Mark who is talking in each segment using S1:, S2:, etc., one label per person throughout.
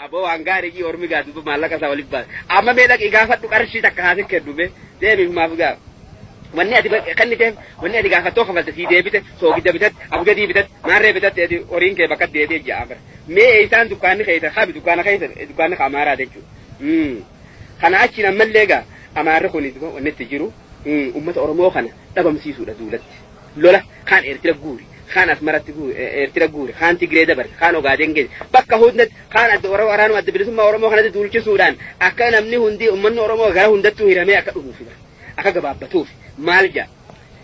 S1: Aboo waan gaarii jii ormi gaa duuba maallaqa isaa waliif baase. Amma mee dhaqii gaafadhu qarshii takka haa siif kennu mee deemiif maaf gaa. Wanni ati kenniteef wanni ati gaafattoo kafalte sii deebite soogidda bitatte abgadii bitatte maarree bitatte ati horiin kee bakka deebi'e ja'a bara. Mee eessaan dukkaanni keessa habi dukkaana keessa dukkaanni ka amaaraa jechuudha. Kana achiin ammallee gaa amaarri kun wanni itti jiru uummata Oromoo kana dhabamsiisuudha duulatti. Lola kaan Eertira guuri, kaan Asmaratti guuri, Eertira guuri, kaan Tigree dabarse, kaan Ogaadeen geesse. Bakka hundatti kaan adda waraanuma adda bilisummaa Oromoo kanatti duulchisuudhaan akka namni hundi uummanni Oromoo gara hundattuu hiramee akka dhumuufi bara. Akka gabaabbatuufi maal jaa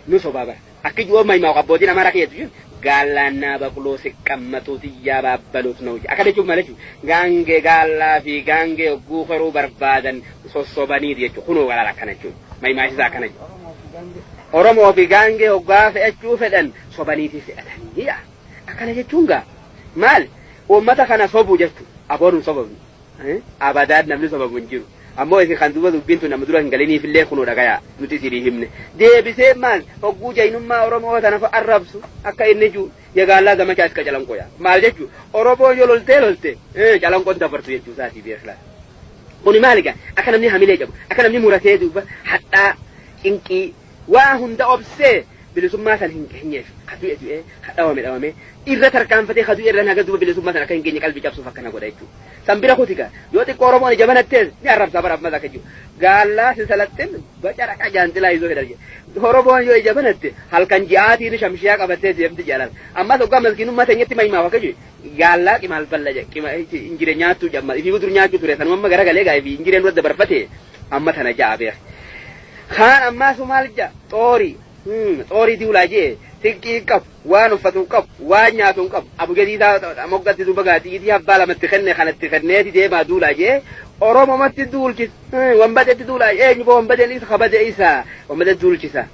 S1: nu sobaa bara. Akki ji'oo maymaa abbootiin Amaaraa keessa jiru gaallaannaa baqloo siqqammatuu xiyyaa baabbaluuf na'u jedha. Akka jechuun maal jechuudha? Gaangee gaallaa fi gaangee hogguu horuu barbaadan sossobaniiti jechuudha. Kunoo walaala akkana jechuudha. Maymaasisaa akkana jechuudha. Oromoo fi gaangee hoggaa fe'achuu fedhan sobaniiti fe'atanii. Akkana jechuun gaa maal uummata kana sobuu jechuudha. Aboon hin sobamne. Abadaan namni sobamu hin jiru. Ammoo isin kan duuba dubbiin tun nama dura hin galiniifillee kunoo dhagayaa nuti isinii himne. Deebisee maal hogguu jaynummaa Oromoo tana arrabsu akka inni jiru yagaallaa zamachaa iska calanqoo yaa. Maal jechuu Oromoon yoo loltee lolte calanqoon dabartu jechuu isaatii beeklaa. Kuni maali gaa akka namni hamilee qabu akka namni muratee duuba hadhaa cinqii waa hunda obsee bilisummaa san hin geenyeef ka du'e du'ee ka dhawame dhawame irra tarkaanfatee ka du'e irra haga duuba bilisummaa san akka hin geenye qalbii cabsuuf akkana godha jechuudha. San bira kuti gaa yoo xiqqoo Oromoon ija banattees ni arrabsaa bara ammas akka jiru. Gaallaa si salaxxin baca raqa jaanxilaa izoo hidha jedhe. Oromoon yoo ija banatte halkan ji'aatiin shamshiyaa qabattee deemti jedhan. Ammas hoggaa maskiinummaa teenyatti mahimaaf akka jiru gaallaa qimaal balla jedhe qima injire nyaattuu jamma ifii dur nyaachuu ture sanuma amma garagalee gaa ifii injireen dura dabarfate amma tana ja'a beek. Kaan ammaa sumaal ja'a xoorii xoorii diulaa jee xiqqii hin qabu waan uffatu hin qabu waan nyaatu hin qabu abujedii isaa moggatti duuba gaa xiitii abbaa lamatti kenne kanatti kenneeti deemaa duulaa jee oromomatti duulchis wanbadeetti duulaa eenyu boo wanbadeen isa kabade isa wanbadeetti duulchisa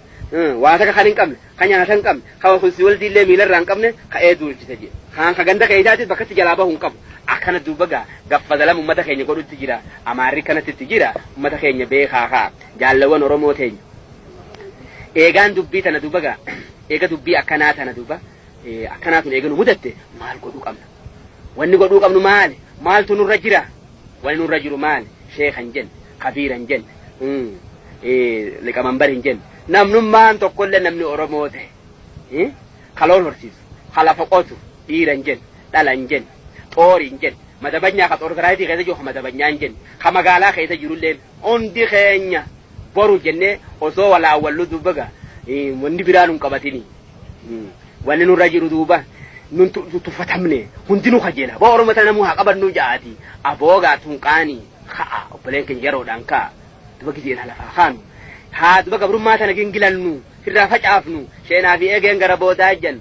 S1: waa takka kan hin qabne ka nyaata hin qabne ka kunsi waldiillee miilarraa hin qabne ka'ee duulchisa jee kaan ka ganda keessaatis bakkatti jalaa bahu hin qabu akkana duuba gaa gaffadalam ummata keenya godhutti jira amaarri kanatti itti jira ummata keenya beekaa kaa jaallawwan oromoo teenya eegaan dubbii tana duuba gaa eega dubbii akkanaa tana duuba akkanaa tun eega nu mudatte maal godhuu qabna wanni godhuu qabnu maali maaltu nurra jira wanni nurra jiru maali sheeka hin jenne kabiira hin jenne liqamanbar hin jenne namnummaan tokkollee namni oromoo ta'e ka loon horsiisu ka lafa qotu dhiira hin jenne dhala hin jenne xoorii hin jenne madabanyaa ka xoor saraayitii keessa jiru ka madabanyaa hin jenne ka magaalaa keessa jirullee hundi keenya boru jennee osoo walaawwallu duuba gaa wanni biraa nun qabatini. Wanni nurra jiru duuba nun tuffatamne hundinuu kajeela. Boo Oromoo tana namuu haa qabannu ja'aati. Aboo gaa tunqaanii ka'a obboleen keenya yeroodhaan ka'a. Duba gizeen lafaa kaanu. Haa duba gabrummaa tana gingilannu sirraa facaafnu sheenaa fi eegeen gara boodaa ejjan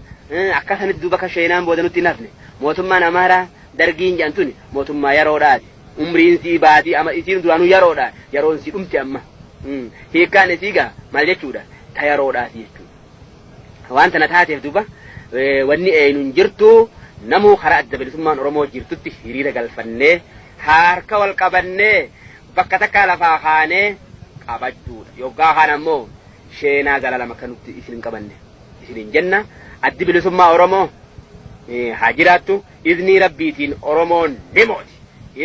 S1: akka sanitti duuba akka sheenaan booda nutti hin hafne. Mootummaan Amaaraa dargiin jedhan tuni mootummaa yeroodhaati. Umriin sii baatii ama isiin duraanuu yeroodha yeroon sii dhumte amma hiikkaan isii gaa maal jechuudha ta yeroodhaati jechuudha waan tana taateef duuba wanni eeynu hin jirtu namuu karaa adda bilisummaan Oromoo jirtutti hiriira galfannee harka wal qabannee bakka takkaa lafaa kaanee qabachuudha yoggaa kaan ammoo sheenaa zalalama akka nutti isin hin qabanne isin hin jenna addi bilisummaa Oromoo haa jiraattu Iznii Rabbiitiin Oromoon ni mooti.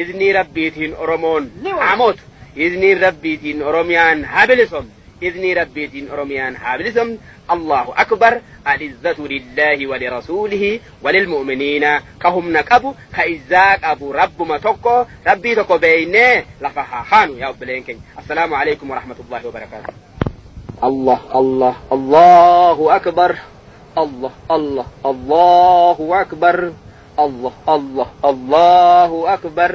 S1: Iznii Rabbiitiin Oromoon haa mootu. Izniin Rabbiitiin Oromiyaan haa bilisomtu. Iznii Rabbiitiin Oromiyaan haa bilisomtu. Allahu akbar. Al-izzatu lillahi wa lirasuulihi wa lilmu'miniina. Ka humna qabu, ka izzaa qabu Rabbuma tokko, Rabbii tokko beeynee lafa haa kaanu yaa obboleen keenya. Assalaamu alaikum wa rahmatullahi wa barakaatuh. Allah Allah Allahu akbar. Allah Allah Allahu akbar Allah Allah Allahu akbar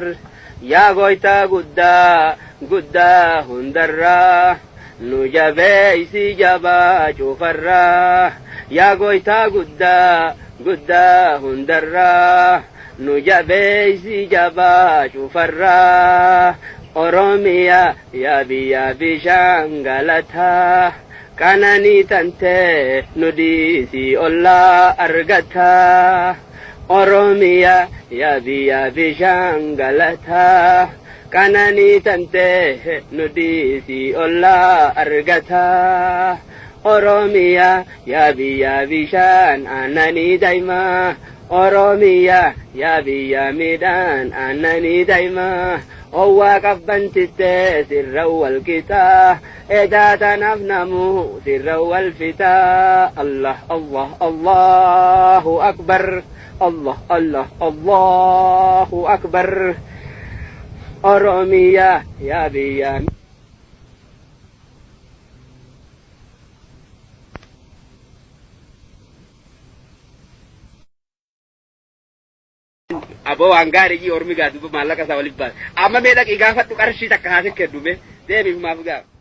S1: yaa goytaa guddaa guddaa hundarraa nu jabeeysi jabaa cufarraa yaa goytaa guddaa guddaa hundarraa nu jabeeysi jabaa cufarraa Oromiyaa yaa biyya bishaan galataa Qananii tantee nu dhiisii ollaa argataa. Oromiyaa yaa biyya bishaan galataa. Qananii tantee nu dhiisii ollaa argataa. Oromiyaa yaa biyya bishaan aannanii daa'imaa. Oromiyaa yaa biyya midhaan aannanii daa'imaa owwaa qabbantittee sirra wal qixaa edaa tanaaf namuu sirra wal fixaa. Allah Allah Allahu akbar Allah Allah Allahu akbar. Oromiyaa yaa biyya. Aboo waan gaarii jii ormi gaa duba maallaqa isaa waliif baase. Amma mee dhaqii gaafadhu qarshii takka haa kennu mee deemi maaf gaafa.